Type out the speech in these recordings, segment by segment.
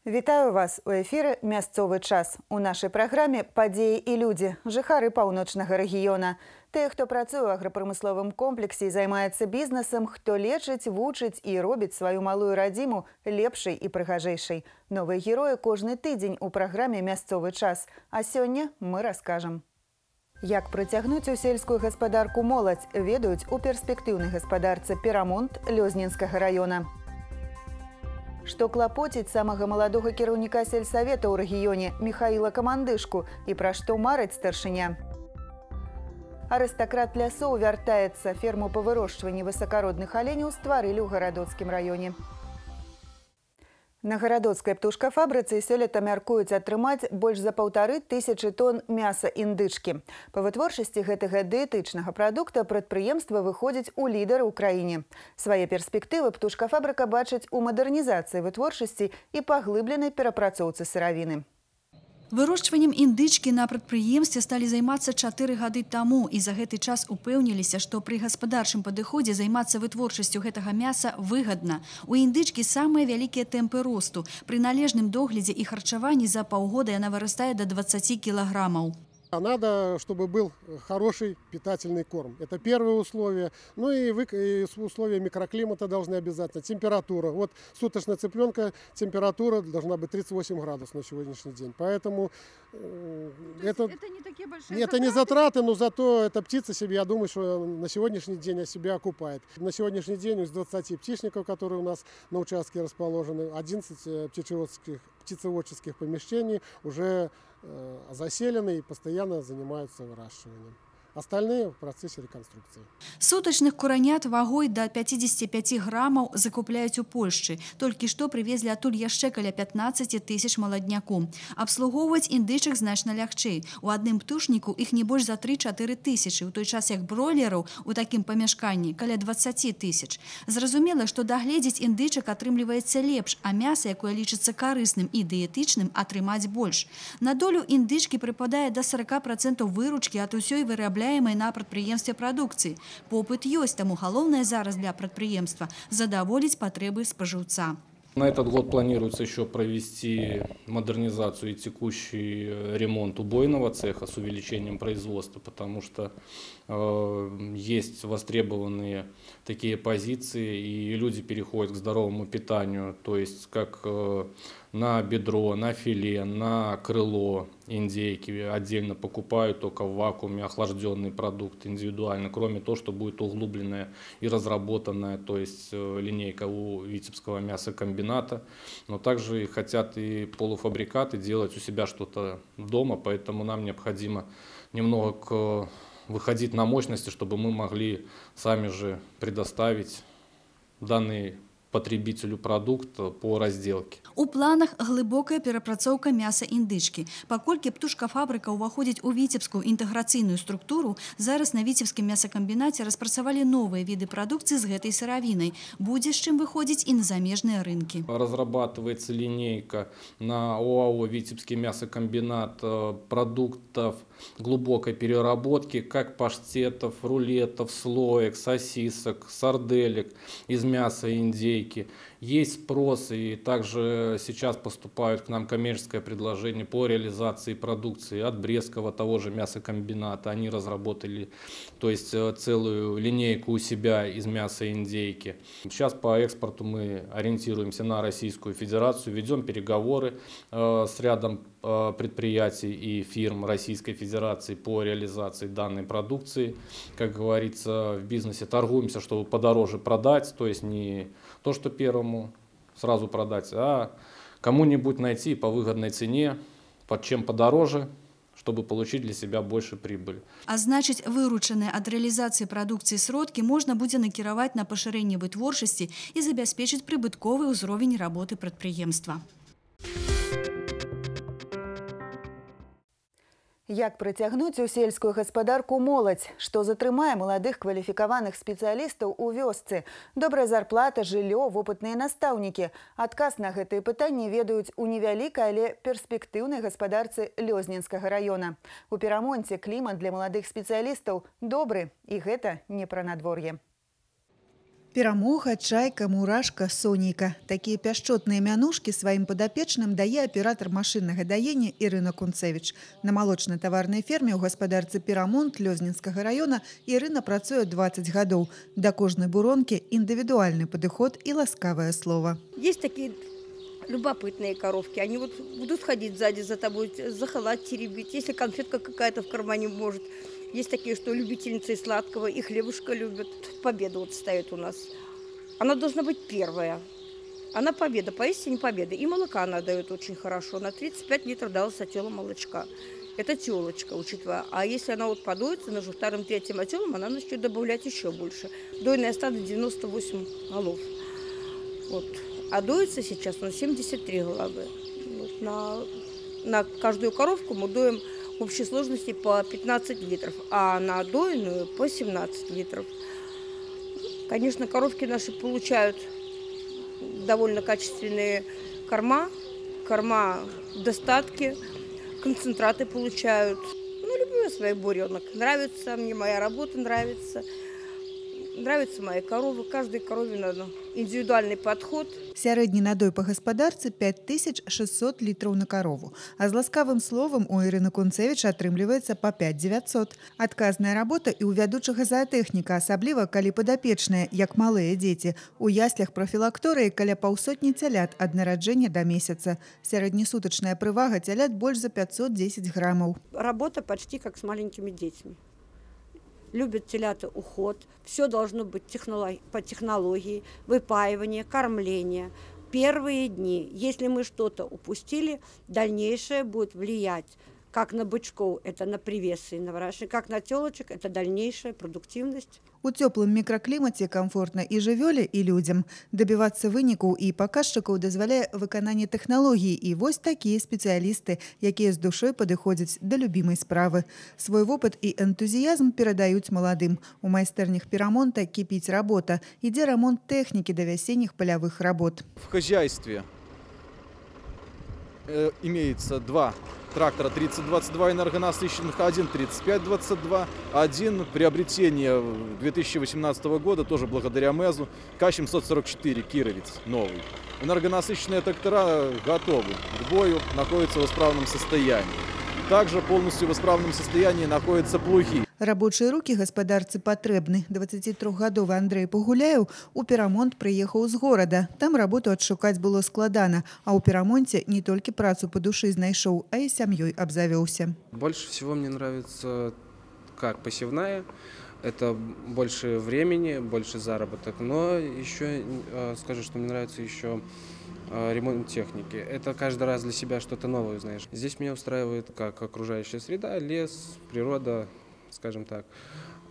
Вітаю вас у эфіры «Мясцовы час». У нашай праграме «Падзеі і людзі» жыхары паўночнага рэгіёна. Тыя, хто працуе ў аграпрамысловым комплексе і займаецца бізнесам, хто лечыць, вучыць і робіць сваю малую радзіму лепшай і прыгажэйшай. Новыя героі кожны тыдзень у праграме «Мясцовы час». А сёння мы раскажам. Як прыцягнуць у сельскую гаспадарку моладзь, ведаюць у перспектыўнай гаспадарцы «Перамонт» Лёзнінскага раёна. Што клапоціць самага маладога кіраўніка сельсавета ў рэгіёне Міхаіла Камандышку і пра што марыць старшыня. Арыстакрат лясоў вяртаецца. Ферму па вырошчванні высакародных аленяў стварылі ў Гарадоцкім раёне. На гарадоцкай птушкафабрыцы сёлета мяркуюць атрымаць больш за 1500 тонн мяса індычкі. Па вытворчасці гэтага дыетычнага прадукта прадпрыемства выходзіць у лідары ў краіне. Свае перспектывы птушкафабрыка бачыць у мадэрнізацыі вытворчасці і паглыбленай перапрацоўцы сыравіны. Вырошчваннем індычкі на прадпрыемстве сталі займацца 4 гады таму і за гэты час упэўніліся, што пры гаспадарчым падыходзе займацца вытворчасцю гэтага мяса выгадна. У індычкі самыя вялікія тэмпы росту. Пры належным доглядзе і харчаванні за паўгода яна вырастае да 20 кілаграмаў. Надо, чтобы был хороший питательный корм. Это первое условие. Ну и условия микроклимата должны обязательно. Температура. Вот суточная цыпленка, температура должна быть 38 градусов на сегодняшний день. Поэтому это не такие большие это не затраты, но зато эта птица себе, я думаю, что на сегодняшний день себя окупает. На сегодняшний день из 20 птичников, которые у нас на участке расположены, 11 птицеводческих помещений уже заселены и постоянно занимаются выращиванием. Остальные в процессе реконструкции. Сутачных куранят вагой до 55 граммаў закупляюць у Польшчы. Толькі што прывезлі адтуль яшчэ каля 15 тысяч маладняку. Абслугоўваць індычак значна лягчэй. У адным птушніку іх не больш за 3-4 тысячы, у той час як бройлераў у такім памяшканні каля 20 тысяч. Зразумела, што дагледзець індычак атрымліваецца лепш, а мяса, якое лічыцца карысным і дыетычным, атрымаць больш. На долю індычкі прыпадае до 40% выручкі ад усёй вырабляемай на прадпрыемстве прадукцыі. Попыт ёсць, таму галоўнае зараз для прадпрыемства задаволіць патрэбы спажыўца. На этот год планируется еще провести модернизацию и текущий ремонт убойного цеха с увеличением производства, потому что есть востребованные такие позиции, и люди переходят к здоровому питанию, то есть как на бедро, на филе, на крыло индейки отдельно покупают только в вакууме охлажденный продукт индивидуально, кроме того, что будет углубленная и разработанная, то есть линейка у Витебского мясокомбината, но также хотят и полуфабрикаты делать у себя что-то дома, поэтому нам необходимо немного выходить на мощности, чтобы мы могли сами же предоставить данный потребителю продукт по разделке. У планах глыбокая перапрацоўка мяса індычкі. Паколькі птушкафабрыка ўваходзіць у віцебскую інтэграцыйную структуру, зараз на віцебскім мясакамбінаце распрацавалі новыя віды прадукцыі з гэтай сыравінай. Будзе з чым выходзіць і на замежныя рынкі. Разрабатывается линейка на ОАО «Витебский мясокомбинат» продуктов глубокой переработки, как паштетов, рулетов, слоек, сосисок, сарделек из мяса индейки. Есть спрос, и также сейчас поступают к нам коммерческое предложение по реализации продукции от Брестского того же мясокомбината. Они разработали, то есть, целую линейку у себя из мяса индейки. Сейчас по экспорту мы ориентируемся на Российскую Федерацию, ведем переговоры с рядом предприятий и фирм Российской Федерации по реализации данной продукции. Как говорится, в бизнесе торгуемся, чтобы подороже продать, то есть не то, что первому сразу продать, а кому-нибудь найти по выгодной цене, под чем подороже, чтобы получить для себя больше прибыли. А значыць, выручаныя ад рэалізацыі прадукцыі сродкі можна будзе накіраваць на пашырэнне вытворчасці і забяспечыць прыбытковы ўзровень работы прадпрыемства. Як прыцягнуць у сельскую гаспадарку моладзь, што затрымае маладых кваліфікаваных спецыялістаў у вёсцы? Добрая зарплата, жыллё, вопытныя настаўнікі. Адказ на гэтыя пытанні ведаюць у невялікай, але перспектыўнай гаспадарцы Лёзнінскага раёна. У Перамонце клімат для маладых спецыялістаў добры, і гэта не пра надвор'е. Перамога, Чайка, Мурашка, Сонейка. Такія пяшчотныя мянушкі сваім падапечным дае аператар машыннага даення Ірына Кунцевіч. На малочна-таварнай ферме ў гаспадарцы «Пірамонт» Лёзнінскага раёна Ірына працуе 20 гадоў. Да кожнай буронкі індывідуальны падыход і ласкавае слова. Есть такие любопытные коровки. Они вот будут ходить сзади за тобой, за халат теребить, если конфетка какая-то в кармане может. Есть такие, что любительницы сладкого, и хлебушка любят. Победа вот стоит у нас. Она должна быть первая. Она победа, поистине победа. И молока она дает очень хорошо. На 35 литров дала с отела молочка. Это телочка, учитывая. А если она вот подоится, на вторым, третьим отелом, она начнет добавлять еще больше. Дойное стадо 98 голов. Вот. А доится сейчас на 73 головы. Вот на каждую коровку мы доим в общей сложности по 15 литров, а на дойную по 17 литров. Конечно, коровки наши получают довольно качественные корма, корма в достатке, концентраты получают. Ну, люблю я своих буренок. Нравится мне моя работа, нравится. Нравятся мои коровы. Каждой корове надо индивидуальный подход. Сярэдні надой па гаспадарцы 5600 літраў на карову. А з ласкавым словам у Ірыны Кунцевіч атрымліваецца па 5900. Адказная работа і ў вядучага заатэхніка, асабліва калі падапечныя, як малыя дзеці. У яслях прафілакторыі каля паўсотні цялят ад нараджэння да месяца. Сярэднесутачная прывага цялят больш за 510 грамаў. Работа почти как с маленькими детьми. Любят телята уход, все должно быть по технологии, выпаивание, кормление. Первые дни, если мы что-то упустили, дальнейшее будет влиять как на бычков, это на привесы и на выращивание, как на телочек, это дальнейшая продуктивность. У цёплым мікраклімаце камфортна і жывёле, і людзям. Дабівацца вынікаў і паказчыкаў дазваляе выкананне тэхналогій і вось такія спецыялісты, якія з душой падыходзяць да любімай справы. Свой вопыт і энтузіязм перадаюць маладым. У майстэрнях Пірамонта кіпіць работа. Ідзе рамонт тэхнікі да вясенніх палявых работ. В хозяйстве имеется два трактора 3022 энергонасыщенных, один 3522, один приобретение 2018 года, тоже благодаря МЭЗу, К-744 Кировец новый. Энергонасыщенные трактора готовы к бою, находятся в исправном состоянии. Также полностью в исправном состоянии находятся плуги. Рабочыя рукі гаспадарцы патрэбны. 23-гадовы Андрэй Пагуляеў у Пірамонт прыехаў з горада. Там работу адшукаць было складана, а ў Пірамонце не толькі працу па душы знайшоў, а і сям'ёй абзавёўся. Больше всего мне нравится как посевная. Это больше времени, больше заработок. Но еще скажу, что мне нравится еще ремонт техники. Это каждый раз для себя что-то новое узнаешь. Здесь меня устраивает как окружающая среда, лес, природа, скажем так.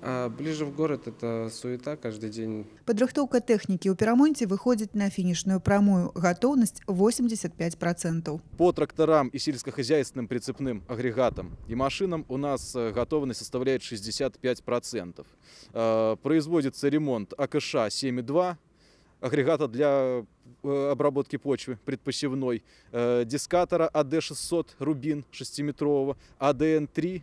А ближе в город это суета каждый день. Падрыхтоўка тэхнікі ў Пірамонце выходзіць на фінішную прамую. Гатоўнасць 85%. По тракторам и сельскохозяйственным прицепным агрегатам и машинам у нас готовность составляет 65%. Производится ремонт АКШ 7,2, агрегата для обработки почвы предпосевной, дискатора АД-600 «Рубин» 6-метрового, АДН-3,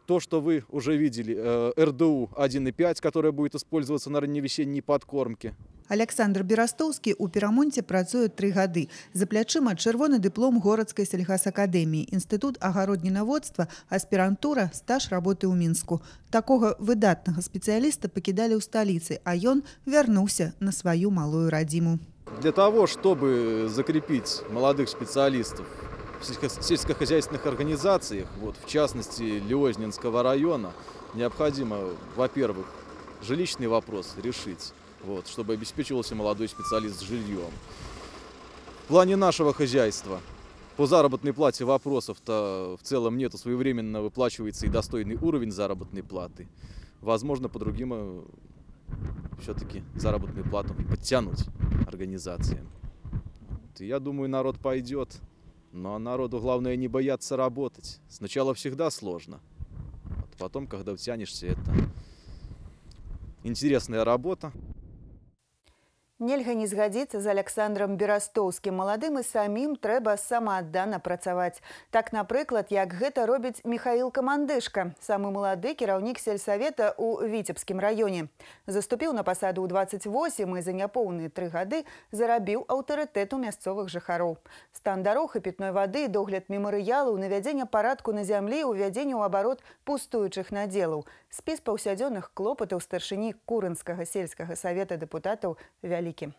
то, что вы уже видели, РДУ 1,5, которая будет использоваться на ранневесенней подкормке. Аляксандр Берастоўскі ў Пірамонце працуе 3 гады. За плячыма чырвоны дыплом горадскай сельгасакадэміі, інстытут агароднінаводства, аспірантура, стаж работы ў Мінску. Такога выдатнага спецыяліста пакідалі ў сталіцы, а ён вярнуўся на сваю малую радзіму. Для того, чтобы закрепить молодых специалистов в сельскохозяйственных организациях, вот, в частности Лёзнинского района, необходимо, во-первых, жилищный вопрос решить, вот, чтобы обеспечивался молодой специалист жильем. В плане нашего хозяйства по заработной плате вопросов-то в целом нету, своевременно выплачивается и достойный уровень заработной платы. Возможно, по другим все-таки заработную плату подтянуть организациям. Вот, я думаю, народ пойдет. Но народу главное не бояться работать. Сначала всегда сложно. Вот потом, когда втянешься, это интересная работа. Нельга не згадзіцца з Аляксандрам Берастоўскім. Маладым і самім трэба самааддана працаваць. Так, напрыклад, як гэта робіць Міхаіл Камандышка, самы малады кіраўнік сельсавета ў Віцебскім раёне. Заступіў на пасаду ў 28 і за няпоўныя 3 гады зарабіў аўтарытэт у мясцовых жыхароў. Стан дарог і пітной вады, догляд мемарыялаў, навядзенне парадку на зямлі, увядзенне ў абарот пустуючых надзелаў. Спіс паўсядзённых клопатаў старшыні Курынскага сельскага савета дэпутатаў вялікі.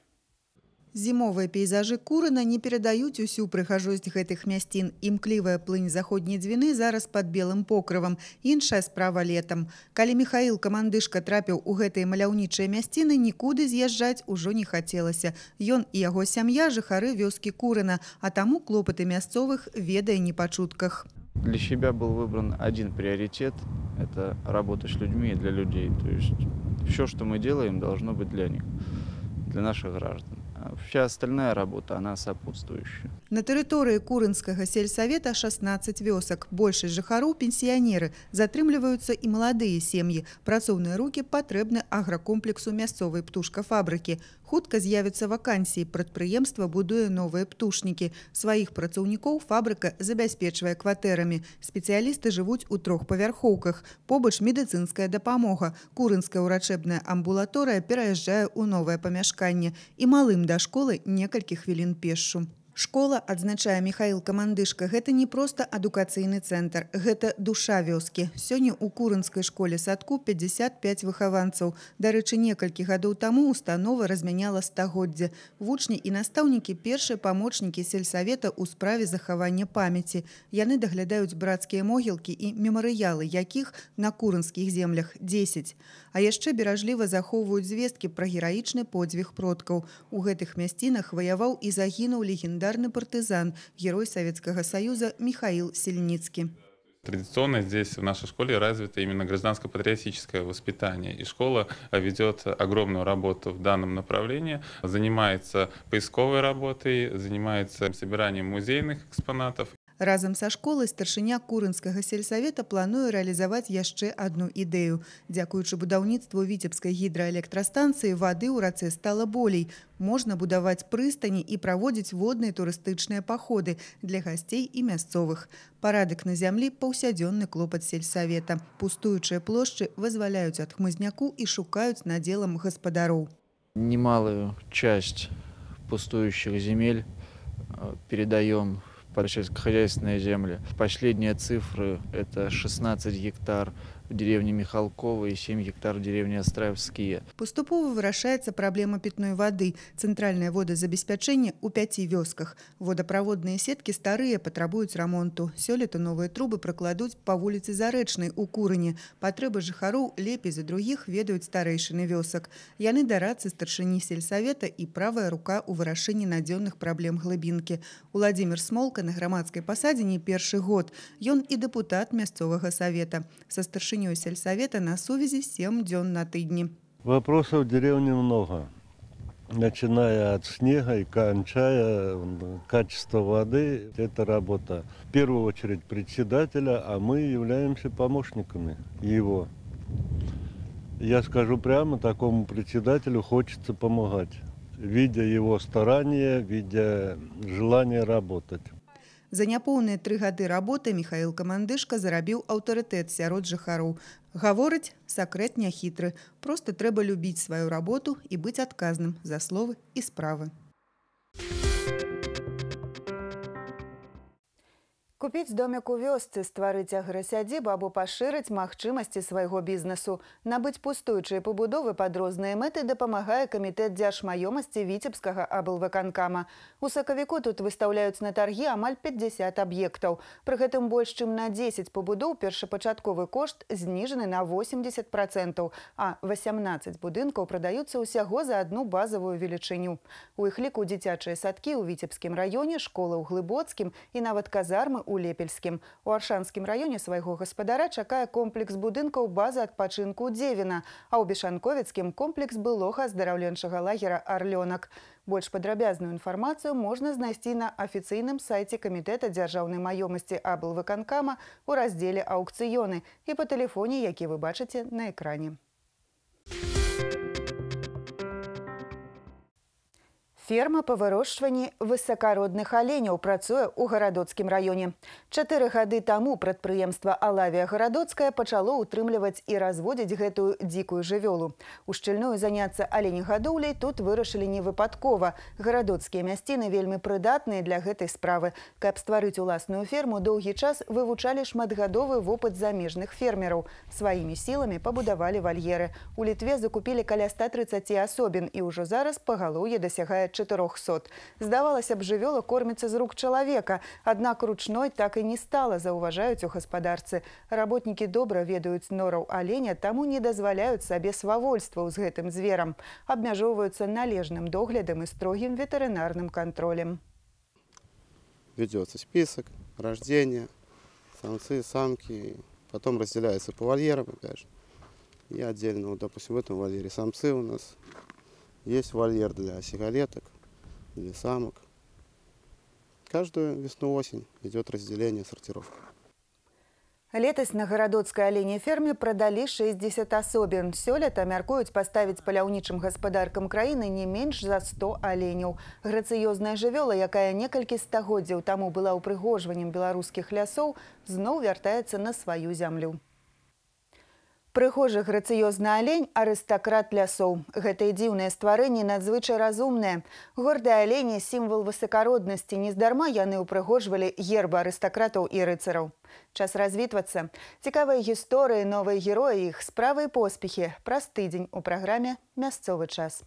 Зімовыя пейзажы Курына не перадаюць усю прыгажосць гэтых мясцін. Імклівая плынь заходняй Дзвіны зараз пад белым покрывам, іншая справа летам. Калі Міхаіл Камандышка трапіў у гэтыя маляўнічыя мясціны, нікуды з'язджаць ужо не хацелася. Ён і яго сям'я жыхары вёскі Курына, а таму клопаты мясцовых ведае не па чутках. Для себя был выбран один приоритет – это работа с людьми и для людей. То есть все, что мы делаем, должно быть для них, для наших граждан. А вся остальная работа, она сопутствующая. На тэрыторыі Курынскага сельсавета 16 вёсак. Большасць жыхароў – пенсіянеры. Затрымліваюцца і маладыя сем'і. Працоўныя рукі патрэбны агракомплексу мясцовай птушкафабрыкі. Хутка з'явяцца вакансіі. Прадпрыемства будуе новыя птушнікі. Сваіх працаўнікоў фабрыка забяспечвае кватэрамі. Спецыялісты жывуць у трохпавярхоўках. Побач медыцынская дапамога. Курынская ўрачэбная амбулаторыя пераязджае ў новае памяшканне. І малым да школы некалькі хвілін пешшу. Школа, адзначае Міхаіл Камандышка, гэта не проста адукацыйны цэнтр, гэта душа вёскі. Сёння ў Курынскай школе-садку 55 выхаванцаў. Дарэчы, некалькі гадоў таму установа размяняла стагоддзе. Вучні і настаўнікі – першыя памочнікі сельсавета ў справе захавання памяці. Яны даглядаюць брацкія могілкі і мемарыялы, якіх на курынскіх землях 10. А яшчэ беражліва захоўваюць звесткі пра гераічны подзвіг продкаў. У гэтых мясцінах ваяваў і загінуў легендарны партизан, герой Советского Союза Михаил Сельницкий. Традиционно здесь, в нашей школе, развито именно гражданско-патриотическое воспитание. И школа ведет огромную работу в данном направлении, занимается поисковой работой, занимается собиранием музейных экспонатов. Разам са школай старшыня Курынскага сельсавета плануе рэалізаваць яшчэ адну ідэю. Дзякуючы будаўніцтву Віцебскай гідраэлектрастанцыі вады ў рацэ стала болей. Можна будаваць прыстані і праводзіць водныя турыстычныя паходы для гасцей і мясцовых. Парадак на зямлі – паўсядзённы клопат сельсавета. Пустуючыя плошчы вызваляюць ад хмызняку і шукаюць наделам гаспадароў. Немалую часть пустующих земель передаем под сельскохозяйственные земли. Последние цифры – это 16 гектар в деревне Михалково и 7 гектар в деревне Островские. Паступова вырашаецца праблема питной воды. Цэнтральнае водазабеспячэнне ў 5 вёсках. Водаправодныя сеткі старыя, патрабуюць рамонту. Сёлета новыя трубы пракладуць па вуліцы Зарэчнай у Курыне. Патрэбы жыхароў лепей за другіх ведаюць старэйшыны вёсак. Яны дарадцы старшыні сельсавета і правая рука ў вырашэнні надзённых праблем глыбінкі. Уладзімир Смолка на грамадскай пасадзе не першы год. Ён і дэпутат мясцовага савета. Са старшынёй сельсавета на сувязі 7 дзён на тыдні. Вопросов в деревне много, начиная от снега и кончая качество воды. Это работа в первую очередь председателя, а мы являемся помощниками его. Я скажу прямо, такому председателю хочется помогать, видя его старания, видя желание работать. За няпоўныя 3 гады работы Міхаіл Камандышка зарабіў аўтарытэт сярод жыхароў. Гаворыць, сакрэт не хітры. Проста трэба любіць сваю работу і быць адказным за словы і справы. Купіць домік у вёсцы, стварыць аграсядзібу або пашырыць магчымасці свайго бізнесу. Набыць пустуючыя пабудовы пад розныя мэты дапамагае камітэт дзяржмаёмасці Віцебскага аблвыканкама. У сакавіку тут выстаўляюць на таргі амаль 50 аб'ектаў. Пры гэтым больш чым на 10 пабудоў першапачатковы кошт зніжаны на 80%, а 18 будынкаў прадаюцца ўсяго за адну базавую велічыню. У іх ліку дзіцячыя садкі ў Віцебскім раёне, школы ў Глыбоцкім і нават казармы у Лепельскім. У Аршанскім раёне свайго гаспадара чакае комплекс будынкаў базы адпачынку Дзевіна, а ў Бешанковіцкім комплекс былога аздараўленчага лагера «Арлёнак». Больш падрабязную інфармацыю можна знайсці на афіцыйным сайце Камітэта дзяржаўнай маёмасці аблвыканкама ў раздзеле «Аўкцыёны» і па тэлефоне, які вы бачыце на экране. Ферма па вырошчванні высакародных аленяў працуе ў Гарадоцкім раёне. 4 гады таму прадпрыемства «Алавія Гарадоцкая» пачало ўтрымліваць і разводзіць гэтую дзікую жывёлу. Ушчыльную заняцца аленегадоўляй тут вырашылі не выпадкова. Гарадоцкія мясціны вельмі прыдатныя для гэтай справы. Каб стварыць уласную ферму, доўгі час вывучалі шматгадовы вопыт замежных фермераў. Сваімі сіламі пабудавалі вальеры. У Літве закупілі каля 130 асобін, і ўжо зараз пагалоўе дасягае 400. Здавалася б, жывёла корміцца з рук чалавека, аднак ручной так і не стала, заўважаюць у гаспадарцы. Работнікі добра ведаюць нораў аленя, таму не дазваляюць сабе свавольстваў з гэтым зверам. Абмяжоўваюцца належным доглядам і строгім ветэрынарным кантролем. Ведется список рождения, самцы, самки, потом разделяются по вольерам, опять же. И отдельно, вот, допустим, в этом вольере самцы у нас. Есть вольер для сигалеток, для самок. Каждую весну-осень идет разделение, сортировка. Летась на гарадоцкай аленяй ферме прадалі 60 асобін. Сёлета мяркуюць паставіць паляўнічым гаспадаркам краіны не менш за 100 аленяў. Грацыёзная жывёла, якая некалькі стагоддзяў таму была ўпрыгожваннем беларускіх лясоў, зноў вяртаецца на сваю зямлю. Прыгожы грацыёзны алень – арыстакрат лясоў. Гэтыя дзіўныя стварэнні надзвычай разумныя. Гордыя алені – сімвал высакароднасці. Нездарма яны ўпрыгожвалі гербы арыстакратаў і рыцараў. Час развітвацца. Цікавыя гісторыі, новыя героі, іх справы і поспехі. Праз тыдзень у праграме «Мясцовы час».